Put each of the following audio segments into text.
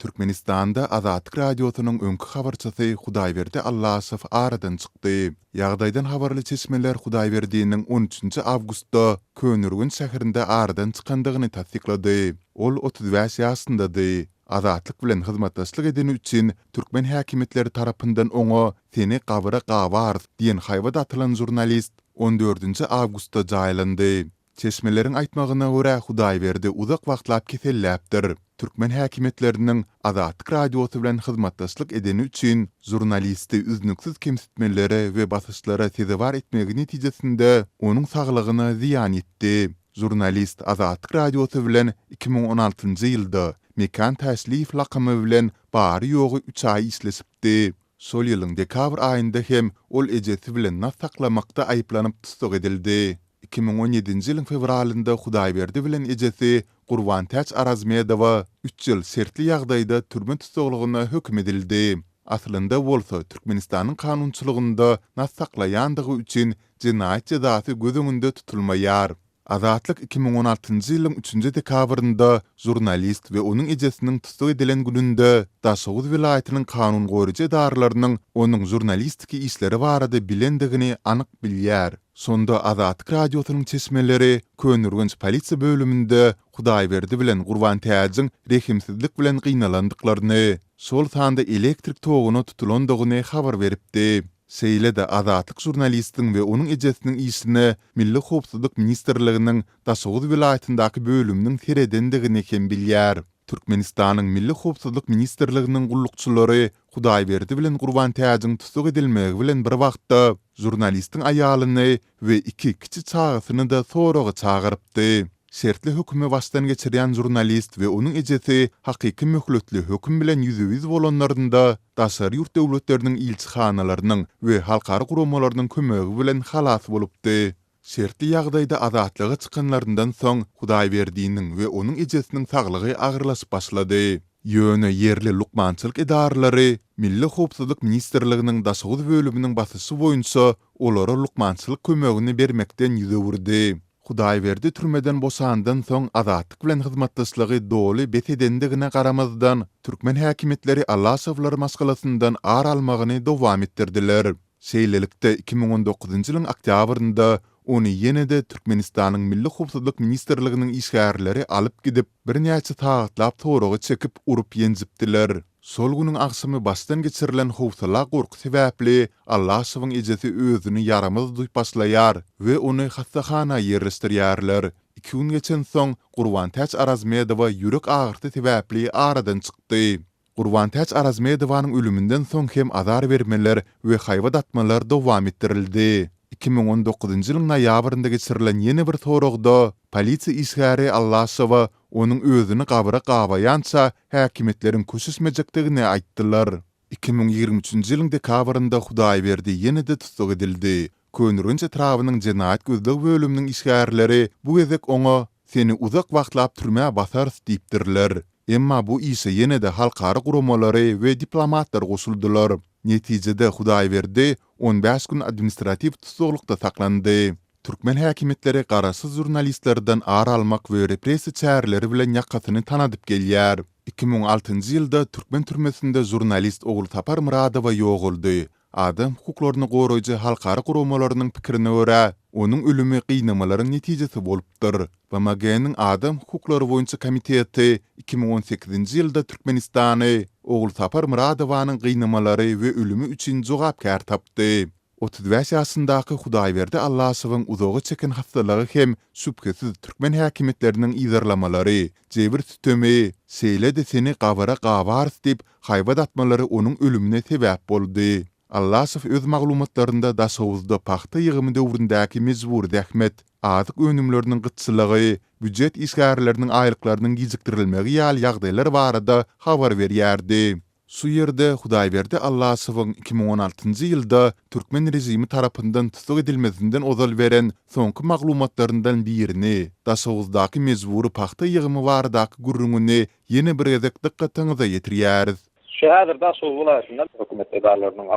Türkmenistanda Azatlyk Radiosynyň öňki habarçysy Hudaýberdi Allaşow aradan çykdy. Ýagdaýdan habarly çeşmeler Hudaýberdiniň on üçünji awgustda Köneürgenç şäherinde aradan çykandygyny tassyklady. Ol 35 ýaşyndady. Azatlyk bilen hyzmatdaşlyk edeni üçin türkmen häkimiýetleri tarapyndan oňa Seni gabyra gabarys diýen haýbat atylan žurnalist on dördünji awgustda jaýlandy. Çeşmeleriň aýtmagyna görä, Hudaýberdi uzak wagtlap keselläpdir. Türkmen häkimiýetleriniň Azatlyk Radiosy bilen hyzmatdaşlyk edeni üçin žurnalisti üznüksiz kemsitmelere we basyşlara sezewar etmegi netijesinde onuň saglygyna zyýan ýetdi. Žurnalist Azatlyk Radiosy bilen 2016-njy ýylda Mekan Täşliýew lakamy bilen bary-ýogy üç aý işleşipdi. Şol ýylyň dekabr aýynda hem ol ejesi bilen nas saklamakda aýyplanyp tussag edildi. 2017-nji ýylyň fewralynda Hudaýberdi bilen ejesi Gurbantäç Arazmedowa üç ýyl şertli ýagdaýda türme tussaglygyna höküm edildi. Aslynda bolsa Türkmenistanyň kanunçylygynda nas saklaýandygy üçin jenaýat jezasy göz öňünde tutulmaýar. Azatlyk 2016-njy ýylyň üçünji dekabrynda žurnalist we onuň ejesiniň tussag edilen gününde Daşoguz welaýatynyň kanun goraýjy edaralarynyň onuň žurnalistiki işleri barada bilendigini anyk bilýär. Şonda Azatlyk Radiosynyň çeşmeleri Köneürgenç polisiýa bölüminde Hudaýberdi bilen Gurbantäjiň rehimsizlik bilen gynalandyklaryny, şol sanda elektrik toguna tutulandygyny habar beripdi. Şeýle-de Azatlyk žurnalistiň we onuň ejesiniň işine Milli howpsuzlyk ministrliginiň Daşoguz welaýatyndaky bölüminiň seredendigini hem bilýär. Türkmenistanyň Milli howpsuzlyk ministrliginiň gullukçylary Hudaýberdi bilen Gurbantäjiň tussag edilmegi bilen bir wagtda žurnalistiň aýalyny we iki kiçi çagasyny-da soraga çagyrypdy. Şertli hökümi başdan geçirýän žurnalist we onuň ejesi hakyky möhletli höküm bilen ýüzbe-ýüz bolanlarynda daşary ýurt döwletleriniň ilçihanalarynyň we halkara guramalarynyň kömegi bilen halas bolupdy. Şertli ýagdaýda azatlyga çykanlaryndan soň Hudaýberdiniň we onuň ejesiniň saglygy agyrlaşyp başlady. Ýöne ýerli lukmançylyk edaralary Milli howpsuzlyk ministrliginiň Daşoguz bölüminiň basyşy boýunça olara lukmançylyk kömegini bermekden ýüz öwürdi. Hudaýberdi türmeden boşandan soň Azatlyk bilen hyzmatdaşlygy doly bes edendigine garamazdan, türkmen häkimiýetleri Allaşowlar maşgalasyndan ar almagyny dowam etdirdiler. Şeýlelikde, 2019-njy ýylyň oktýabrynda ony ýene-de Türkmenistanyň Milli howpsuzlyk ministrliginiň işgärleri alyp gidip, birnäçe sagatlap soraga çekip, urup-ýenjipdiler. Şol günüň agşamy başdan geçirilen howsala-gorky sebäpli Allaşowyň ejesi özüni ýaramaz duýup başlaýar we ony hassahana ýerleşdirýärler. Iki gün geçensoň, Gurbantäç Arazmedowa ýürek agyrysy sebäpli aradan çykdy. Gurbantäç Arazmedowanyň ölüminden soň hem azar bermeler we haýbat atmalar dowam etdirildi. 2019-njy ýylyň noýabrynda geçirilen ýene bir soragda polisiýa işgäri Allaşowa onuň özüni gabyra gabaýança häkimiýetleriň köşeşmejekdigini aýtdylar. 2023-nji ýylyň dekabrynda Hudaýberdi ýene-de tussag edildi. Köneürgenç etrabynyň jenaýat gözleg bölüminiň işgärleri bu gezek oňa Seni uzak wagtlap türmä basarys diýipdirler. Emma bu işe ýene-de halkara guramalary we diplomatlar goşuldylar. Netijede Hudaýberdi on bäş gün administratiw tussaglykda saklandy. Türkmen häkimiýetleri garaşsyz žurnalistlerden ar almak we repressiýa çäreleri bilen ýakasyny tanadyp gelýär. 2006-njy ýylda türkmen türmesinde žurnalist Ogulsapar Myradowa ýogaldy. Adam hukuklaryny goraýjy halkara guramalarynyň pikirine görä, onuň ölümi gynamalaryň netijesi bolupdyr. BMG-niň Adam hukuklary boýunça komiteti 2018-nji ýylda Türkmenistany Ogulsapar Myradowanyň gynamalary we ölümi üçin jogapkär tapdy. 35 ýaşyndaky Hudaýberdi Allaşowyň uzaga çeken hassalygy hem şübhesiz türkmen häkimiýetleriniň yzarlamalary, jebir-sütemi, şeýle-de seni gabyra gabarys diýip haýbat atmalary onuň ölümine sebäp boldy. Allaşow öz maglumatlarynda Daşoguzda pagta ýygymy döwründäki mejbury zähmet, azyk önümleriniň gytçylygy, býujet işgärleriniň aýlyklarynyň gijikdirilmegi ýaly ýagdaýlar barada habar berýärdi. Şu ýerde Hudaýberdi Allaşowyň 2016-njy ýylda türkmen režimi tarapyndan tussag edilmezinden ozal beren soňky maglumatlaryndan birini, Daşoguzdaky mejbury pagta ýygymy baradaky gürrüňini ýene bir gezek dykgatyňyza ýetirýäris. Şu häzir Daşoguz welaýatynda hökümet edaralarynyň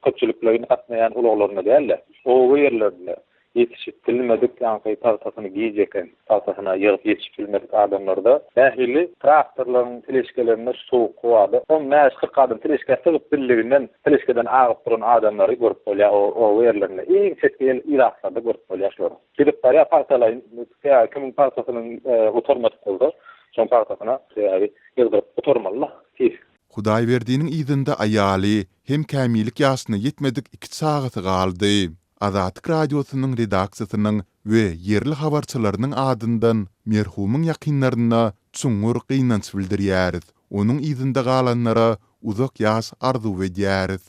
köpçülikleýin gatnaýan ulaglarynda däl-de, oba ýerlerinde. Ýetişip bilmedik, ýaňky pagtasyny gijek eken, pagtasyna ýygyp ýetişip bilmedik adamlarda nähili traktorlaryň teležkelerinde şu sowuk howada on bäş, 40 adam teležkä sygyp bildiginden teležkeden agyp duran adamlary görüp bolýar oba ýerlerinde. Iň çetki ilatlarda görüp bolýar şulary. Gidip barýar pagtalaýyn, kimiň pagtasynyň gutarmadyk bolsa, şoň pagtasyna sebäbi ýygdyryp gutarmaly-da tiz. Hudaýberdiniň yzynda aýaly hem kämillik ýaşyna ýetmedik iki çagasy galdy. Azatlyk Radiosynyň redaksiýasynyň we ýerli habarçylarynyň adyndan merhumyň ýakynlaryna çuňňur gynanç bildirýäris. Onuň yzynda galanlara uzak ýaş arzuw edýäris.